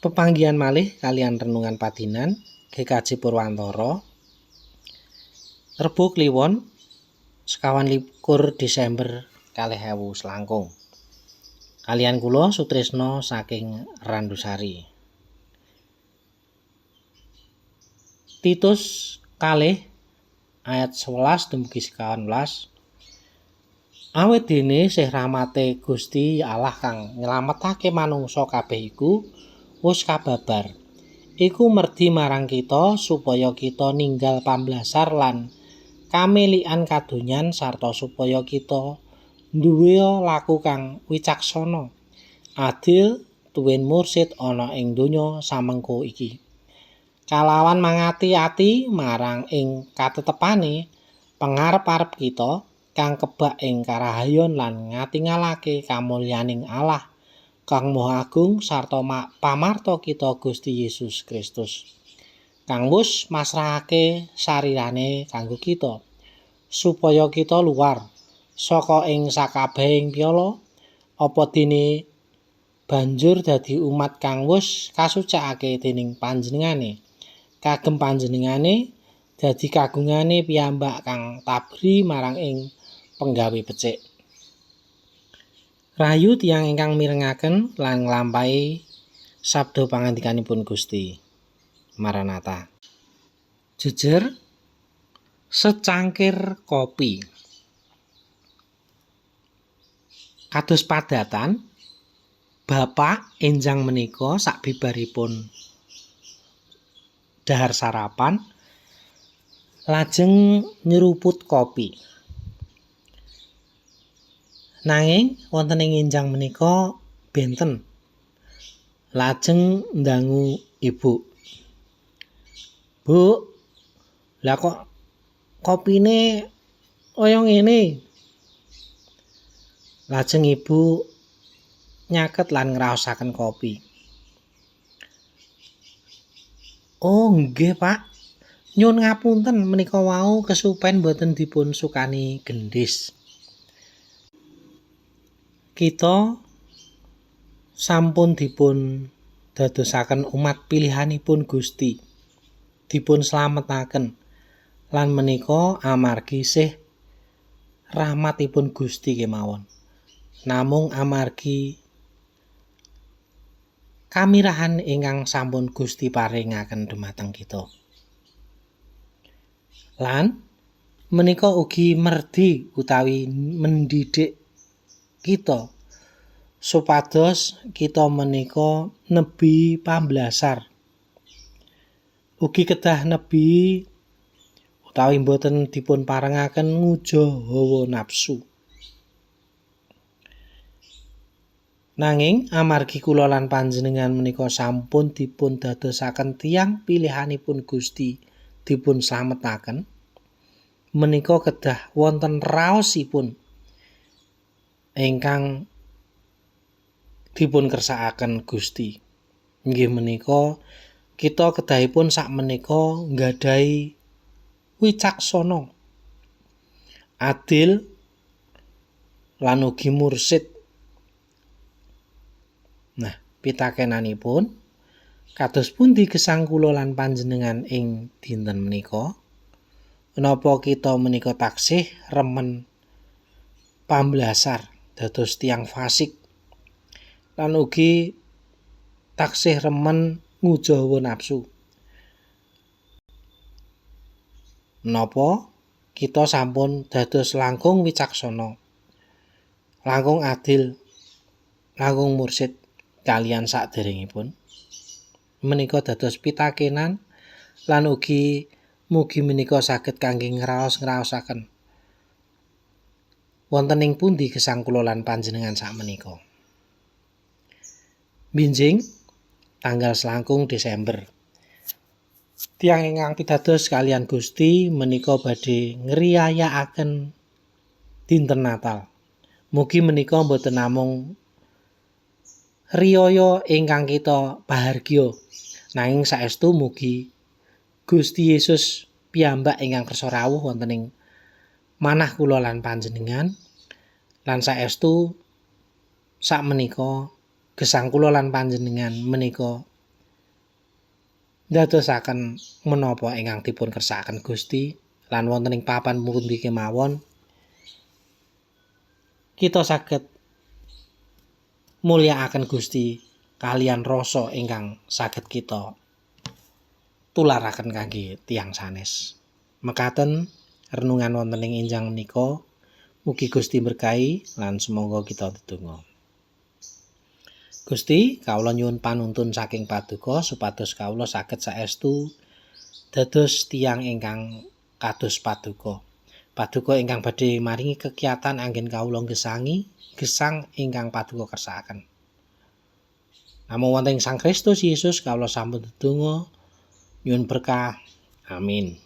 Pepanggihan malih kalian renungan padinan GKJ Purwantara, Rebo Kliwon 21 Desember 2000 selangkung. Kalian kula Sutrisno saking Randusari. Titus kalih ayat 11 dumugi 19. Awit dene sih rahmate Gusti Allah kang nyelametake manungsa kabeh iku wis kababar. Iku merdi marang kita supaya kita ninggal pamblasar lan kamelikan kadonyan sarta supaya kita duwe laku kang wicaksana, adil tuwin mursid ana ing donya samengko iki. Kalawan mangati-ati marang ing katetepane pangarep-arep kita kang kebak ing karahayon lan ngatingalake kamulyaning Allah kang Maha Agung sarta pamarta kita Gusti Yesus Kristus kang wus masrahake sarirane kanggo kita supaya kita luar saka ing sakabehing piala, apa dene banjur dadi umat kang wus kasucikake dening panjenengane, kagem panjenengane dadi kagungane piyambak kang tabri marang ing penggawe becik. Rahayu tiyang ingkang mirengaken lan nglampahi sabda pangandikanipun Gusti. Maranatha. Jejer secangkir kopi. Kados padatan, bapak enjang menika sakbibaripun dahar sarapan lajeng nyeruput kopi. Nanging wonten ing enjang menika benten. Lajeng ndangu ibu. Bu, lah kok kopine kaya ngene? Lajeng ibu nyaket lan ngraosaken kopi. Oh nggih, Pak. Nyuwun ngapunten menika wau kesupen mboten dipun sukani gendhis. Kita sampun dipun dadosaken umat pilihanipun Gusti, dipun slametaken lan menika amargi sih rahmatipun Gusti kemawon. Namung amargi kamirahan ingkang sampun Gusti paringaken dumateng kita. Lan menika ugi merdi utawi mendidik kita supados kita menika nebi pamblasar. Ugi kedah nebi utawi mboten dipun parengaken nguja hawa nafsu. Nanging amargi kula lan panjenengan menika sampun dipun dadosaken tiyang pilihanipun Gusti, dipun slametaken, menika kedah wonten raosipun ingkang dipun kersakaken Gusti. Inggih menika kita kedahipun sakmenika nggadahi wicaksana, adil lan ugi mursid. Nah, pitakenanipun kados pundi gesang kula lan panjenengan ing dinten menika? Napa kita menika taksih remen pamblasar dados tiyang fasik lan ugi taksih remen nguja hawa nafsu? Napa kita sampun dados langkung wicaksana, langkung adil, langkung mursid kalian saderengipun? Menika dados pitakenan lan ugi mugi menika saged kangge ngraos-ngraosaken wonten ing pundi gesang kula lan panjenengan sakmenika. Binjing tanggal selangkung Desember. Tiyang ingkang pitados kalian Gusti menika badhe ngriyayakaken dinten Natal. Mugi menika mboten namung riyaya ingkang kita bahargya, nanging saestu mugi Gusti Yesus piyambak ingkang kersa rawuh wonten ing manah kula lan panjenengan, lan saestu sakmenika gesang kula lan panjenengan menika Ndadosaken menapa ingkang dipun kersakaken Gusti lan wonten ing papan pundi kemawon kita saged mulyakaken Gusti kaliyan rasa ingkang saged kita tularaken kangge tiyang sanes. Mekaten renungan wonten ing enjang menika. Mugi Gusti berkahi lan sumangga kita ndedonga. Gusti, kawula nyuwun panuntun saking Paduka supados kawula saged saestu dados tiyang ingkang kados Paduka. Paduka ingkang badhe maringi kekiatan anggen kawula gesangi gesang ingkang Paduka kersakaken. Namung wonten ing Sang Kristus Yesus kawula sampun ndedonga nyuwun berkah. Amin.